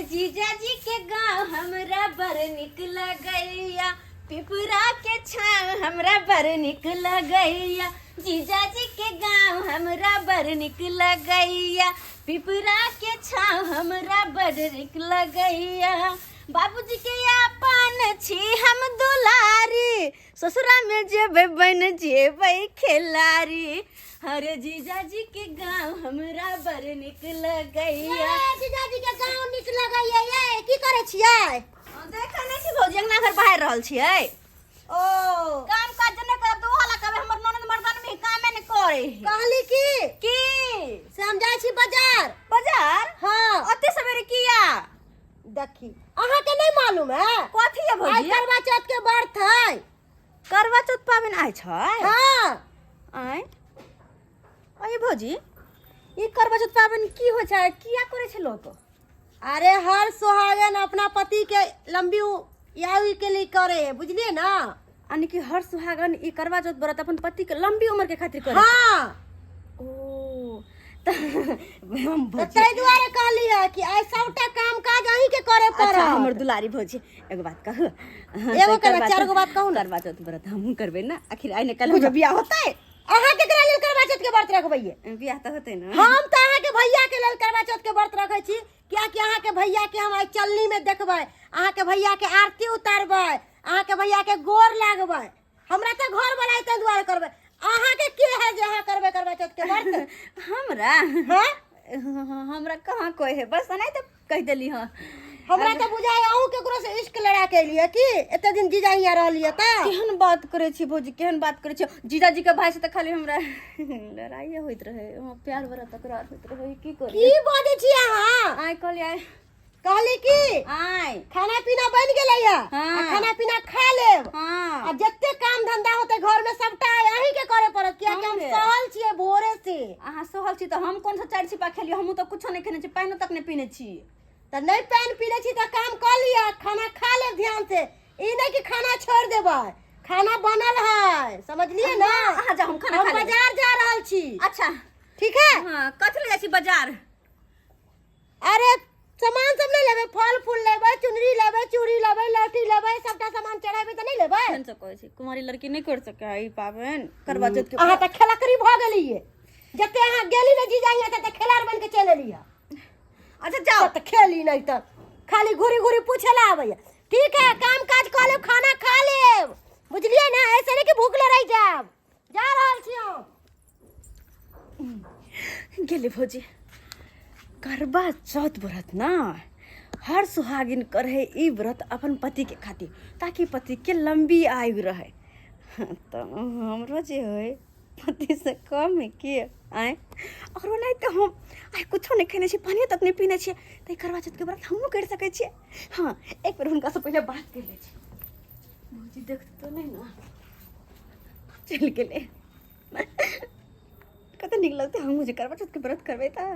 अरे जीजाजी के गांव हमरा बड़ निक लगैया, पिपरा के छाँव हमरा बड़ निक लगैया। जीजाजी के गांव हमरा बड़ निक लगैया, पिपरा के छाँव हमरा बड़ निक लगैया। बाबूजी के अपन छी हम दुलारी, ससुरा में जेबै बन जेबै खेलारी। अरे जीजाजी के गांव हमरा बड़ निक लगैया। ए, जीजाजी के गाँव नीक लगैया। ये की करै छियै? देखै नहि छी भौजी, अंगना घर बहारि रहल छियै। ओ काम काज नहि करब तऽ ओहो ला कहबै हमर ननद मर्दान में कामे नहि करै है। कहली की की से हम जाइ छी बाजार। बाजार? हाँ। ओते सवेरे किया? देखी, अहाँके नहि मालूम है? कथी है आइ भौजी? करवा चौथ के व्रत है। करवा चौथ पाबनि आइ छै? हाँ। आइ अरे भौजी, ई करवा चौथ पाबनि की होइ छै, किया करै छै लोक? अरे हर सुहागन अपना पति के लंबी आयु के लिए करे है, बुझलिए ना? यानी कि हर सुहागन ई करवा चौथ व्रत अपन पति के लंबी उम्र के खातिर करे? हाँ। ओ तऽ हम तऽ भौजी ताहि दुआरे कहली है कि आइ सबटा काम काज अहीं के करे अच्छा पड़त। हमर दुलारी भौजी, एगो बात कहू? हाँ, एगो तऽ केना, करवा चारि गो बात कहू ने। करवा चौथ व्रत हमहूँ करबै ने, आखिर आइ ने काल्हि हमरा बियाह होतै। अहाँ केकरा लेल करवा चौथ के व्रत रखबैये? बियाह तऽ होतै ने। हम तऽ अहाँके भैया के लेल करवा चौथ के व्रत रखै छी, कियाकि अहाँके भैया के हम आइ चलनी में देखबै, अहाँके भैया के आरती उतारबै, अहाँके भैया के गोर लागबै। हमरा तऽ घर वाला ताहि दुआरे करबै। अहाँके के है जे अहाँ करबै करवा चौथ के व्रत? हमरा? हाँ? हमरा कहाँ कोई है, बस एनाहिते कहि देली। हँ, हमरा तऽ बुझाइ अहूँ केकरो से इश्क लड़ा के एलियै की, एते दिन जीजा हियाँ रहलियै तऽ। केहन बात करै छी भौजी, केहन बात करै छी? जीजाजी के भाई से तऽ खाली हमरा लड़ाइए होइत रहे, वहाँ प्यार वाला तकरार होइत रहे। की करी? की बजै छी अहाँ? आइ कहली आइ कहली की आइ खाना पीना बनि गेलै या? हाँ। आ खाना पीना खा लेब। हाँ। आ जते काम धंधा होते घर में सबटा अहीं के करे पड़त, कियाकि हम हमरे। सहल छियै भोरे से। अहाँ सहल छी तऽ हम कोन सा चारि छिपा खेलियै? हमहूँ तऽ कुछो नहि खेने छी, पानिओ तक नहि पीने छी। तऽ नहि पानि पी लै छी तऽ काम कऽ लिअ, खाना खा लेब ध्यान से। ई नहि कि खाना छोड़ि देबै, खाना बनल है, समझलियै ना? अहाँ जाउ, हम खाना हम खा लेब। बाजार जा रहल छी। अच्छा। ठीक है। हाँ, कथी लए जाइ छी बाजार? अरे सामान सब नहि लेबै? फल फूल लेबै, चुनरी लेबै, चूड़ी लेबै, लहठी लेबै, सबटा सामान चढ़ेबै तऽ नहि लेबै? केहन से कहै छी, कुमारी लड़की नहि कर सकै है ई पाबनि करवा चौथ के। अहाँ तऽ खेलकरी भऽ गेलियै। जते अहाँ गेली ने जीजा हियाँ, तते खेलाड़ बनि के चलि एलियै। अच्छा जाओ। तऽ खेली नहि तऽ खाली घूरी घूरी पूछे ला आबैया। ठीक है, काम काज कऽ लेब, खाना खा लेब, बुझलियै ने? ऐसे नहि कि भूखले रहि जायब। जा रहल छी हम। गेलै भौजी। करवा चौथ व्रत ना हर सुहागिन करे ई व्रत अपन पति के खातिर, ताकि पति के लंबी आयु रहे। तऽ हमरो जे है पति से कम है की आय? और ओनाहिते तऽ हम आइ कुछो नहि खेने छी, पानियो तक नहि पीने छियै, तऽ ई करवा चौथ के व्रत हमहूँ करि सकै छियै। हाँ, एक बेर हुनकासँ पहिले बात करि लै छी। भौजी देखते तऽ नहि ने? चलि गेलै। कते नीक लगतै हमहूँ जे करवा चौथ के व्रत करबै तऽ।